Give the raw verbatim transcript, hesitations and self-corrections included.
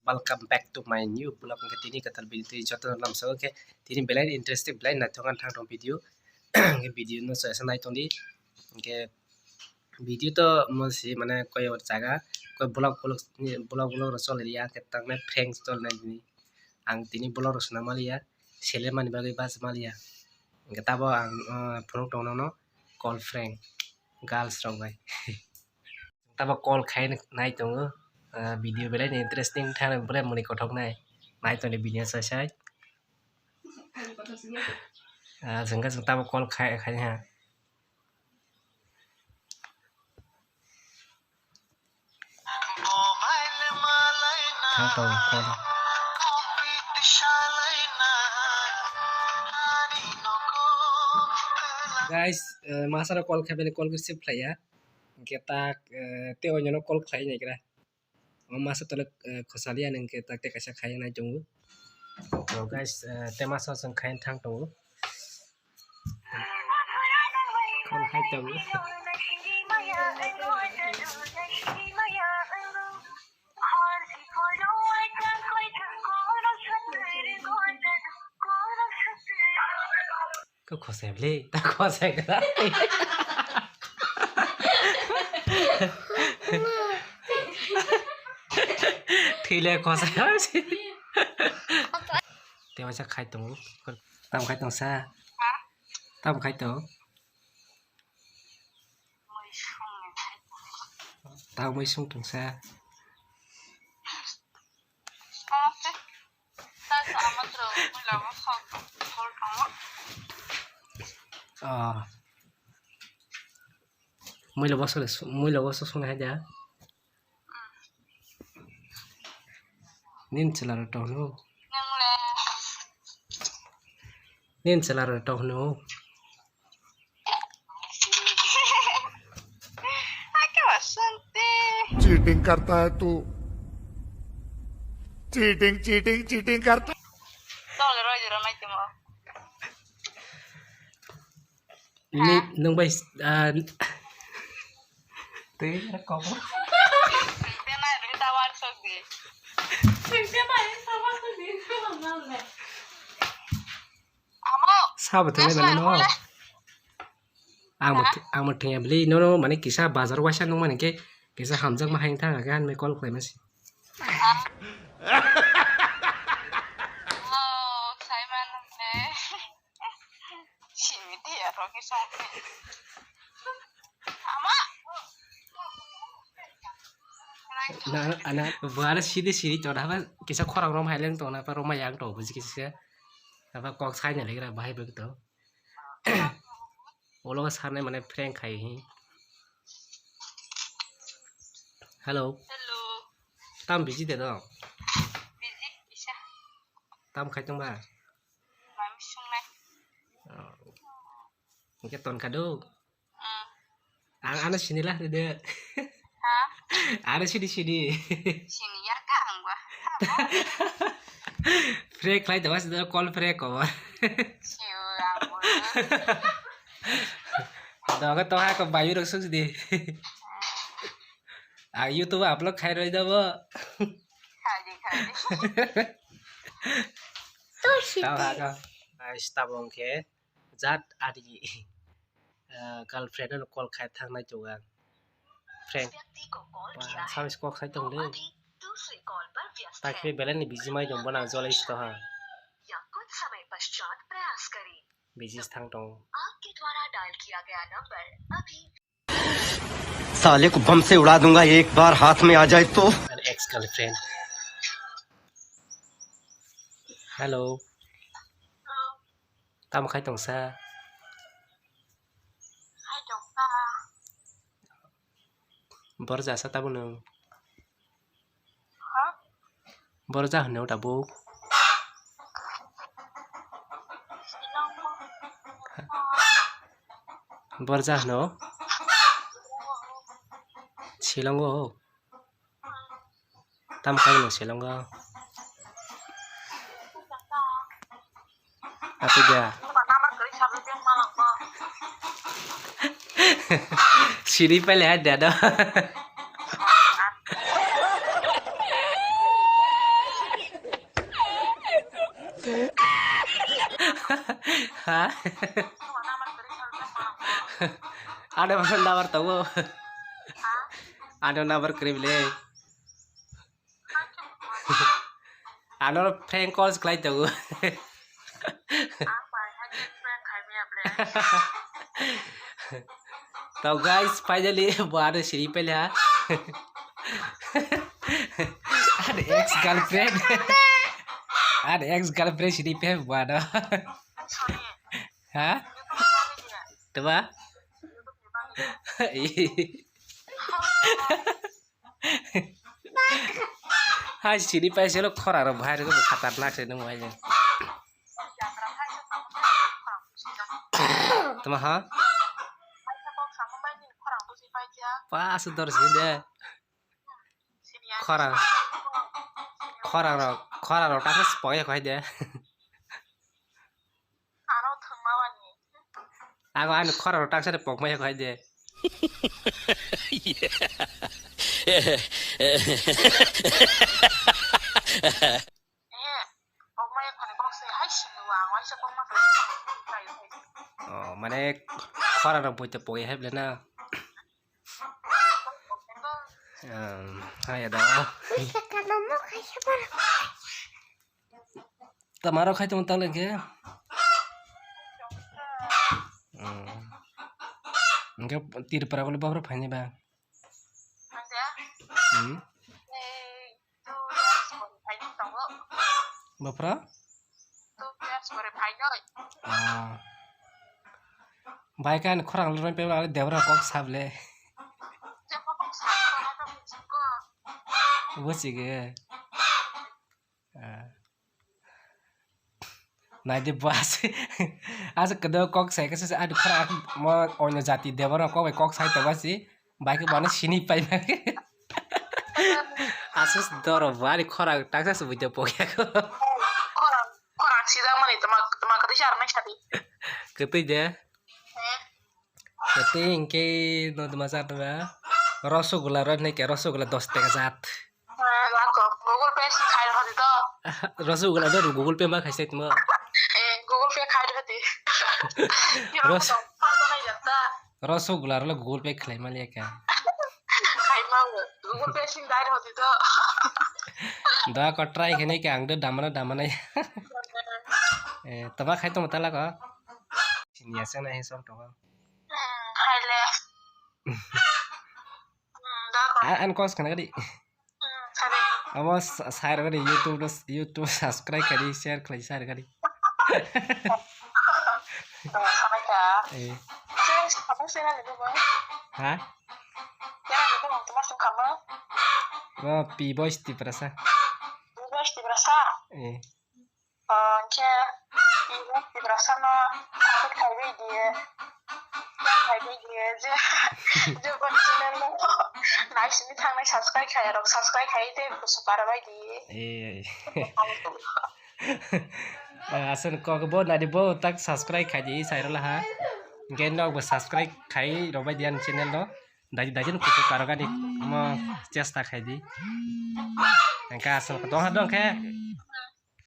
Welcome back to my new vlog. Hwnkhe tini kwtal video twi jotono lamsao khe tini belai interesting, belai naithok ani thang tong video. Hwnkhe video no chaya nai tongdi. Hwnkhe video to mostly mane koi or jaga, koi vlog, vlog, vlog, vlog rok choli ya, hwnkhe tangmani prank choli nai tini. Ang tini vlog rok swnam maliya, sele mani bagwi bach maliya. Hwnkhe tabo ang, ah, phunuk tongo nono call prank girls rok bai. Tabo call khai nai tongo, ah, video belai ni interesting thang, belai muni kothok nai. Nai tongdi video sai sai. Ah, chwng khe chwng tabo call khai, khai ha. Thang tong call. Guys, eh, masa rok call khaibani call receive khlaiya. Hwnkhe tak, eh, tei oino no call khlai naigra. O masa tole, eh, khosaliya nang khe tak tei kaisa khai nai tongo. So guys, eh, tei masa chwng khai thang tongo. Khon hai tongo. Kok khosai bwle, ta khosai kha. Thile khosai. Tewaisa khai tongo. Tam khai tong sa. Tam khai tong. Tam mui sung tong sa. Ah. Mui lo boso, mui lo boso sung hai da. Nin chwla rok tong hwno. Nin chwla rok tong hwno. Chooting karta hai tu. Chooting, chooting, chooting karta. Ni, nwng bai, ah, tei kok. Sabo thwngwi mano no. Ang bo, ang bo thwngya bwle, nono mane kisa bazar waisa nungmani khe kisa hamjakma hai wngkha, ang khe hanbai call khlaima se. Simi tiya rok ni song. Ama. Na, ana, buara sidi sidi to, haba kisa khorang rom hai leng to, na pa roma yang to, buji kisa. Haba kok sai na legra bahai bek to. Olo sanai mane prank khai hi. Hello. Hello. Tam busy de do. Busy kisa. Tam khai tong ba? Mami sungnai. Oh. Hingke ton kado. Mm. Ang ano sini lah de. Ha? Ano sini sini. Sini ya ka ang ba. Prank khlai tongma sini call prank ko. Siu ang bo. Dogo to ha ko bayu rok suk di. Mm. Ang YouTube upload khai roi da bo. Khai di khai di. Tamo ha ko. Ai stabong ke. Jat ari, eh, girlfriend no call khai thang nai tongo ang. Friend. Ba, sabis kok sai tong de. Tak khe belai ni busy mai tong bono jolai si to ha. Busy thang tong. साले को बम से उड़ा दूंगा एक बार हाथ में आ जाए तो। An ex girlfriend. Hello. Tamo khai tong sa? Borja sa tabuk nwng? Borja hwno tabuk? Borja hwno? Shillong o? Tam khai no Shillong o. Ati dia. Siri pele ada do. Ha? Ano number tongo. Ano number kwrwi le. Ano prank calls khlai tongo. To guys, finally bo ano siri pele ha. Ano ex girlfriend. Ano ex girlfriend siri pele bo ano. Ha? Tama? Hai sini paiselo khorang rok bahai rok khatarnak se nung hai. Tama ha? Pas dor sini de. Khorang. Khorang rok, khorang rok taksa se pokya khai de. Ano thwngma wani. Ago ani khorang rok taksa de pokmaya khai de. Eh, pokmaya khani kok se hai sini wa, ang waisa pokma khai. Oh, mane khorang rok buita pokya hai bole na. Hai ada. Tamaro khai tong tang lengke. Engke Tripura bole bafra phaini ba. Hmm. Bafra? Ah. Bai kan khorang loroi pe wala debra kok sable. Buchige. Ah. Naidi bo aswk, aswk kwdwk kok sai khe se ani khorang mo oino jati debra kok bai kok sai tongma si. Bai khe bono sini pai mani. Asus doro bari khorang taksa subui de pokya ko. Khorang, khorang sijak mani tama, tama kwtwi se arnai sadi. Kwtwi de? Eh. Kwtwi hinkhe no tama sa tama. Rosogula rok hinai khe rosogula dos taka jat. Eh, lako. Google Pay si khai rw di to. Rosogula do Google Pay ma khai sai tama. Eh, Google Pay khai rw di. Ros- Rosogula rok Google Pay khlai maliya kha. Khai ma Google Pay sin dai rw di to. Da ko try khe nai khe ang do damana damana. Eh, tama khai tong tala ko. Sini ya sana he song tong. Hmm, khai le. Hmm, da ko. An kos kana kadi. Hmm, sorry. Amo sa-, share kari YouTube no, YouTube subscribe kari, share khlai share kari. Oh, samai kha. Eh. Channel, apa channel itu, Bang? Ha? Channel itu, Bang, tuma sung kama? Oh, P Boys Tiprasa. P Boys Tiprasa? Eh. Oh, hwnkhe, P Boys Tiprasa no support khaibai di. Khaibai di, je, je, bo channel no naisini thangnai subscribe khaiyarok, subscribe khai tei busu para bai di. Eh. Eh, aswk kok bo nadi bo tak subscribe khai di sai rwla ha. Hwnkhe nok bo subscribe khai rwbai di ani channel no. Dai dai jin kutu karok ani mo chesta khai di. Hwnkhe aswk dong ha dong khe.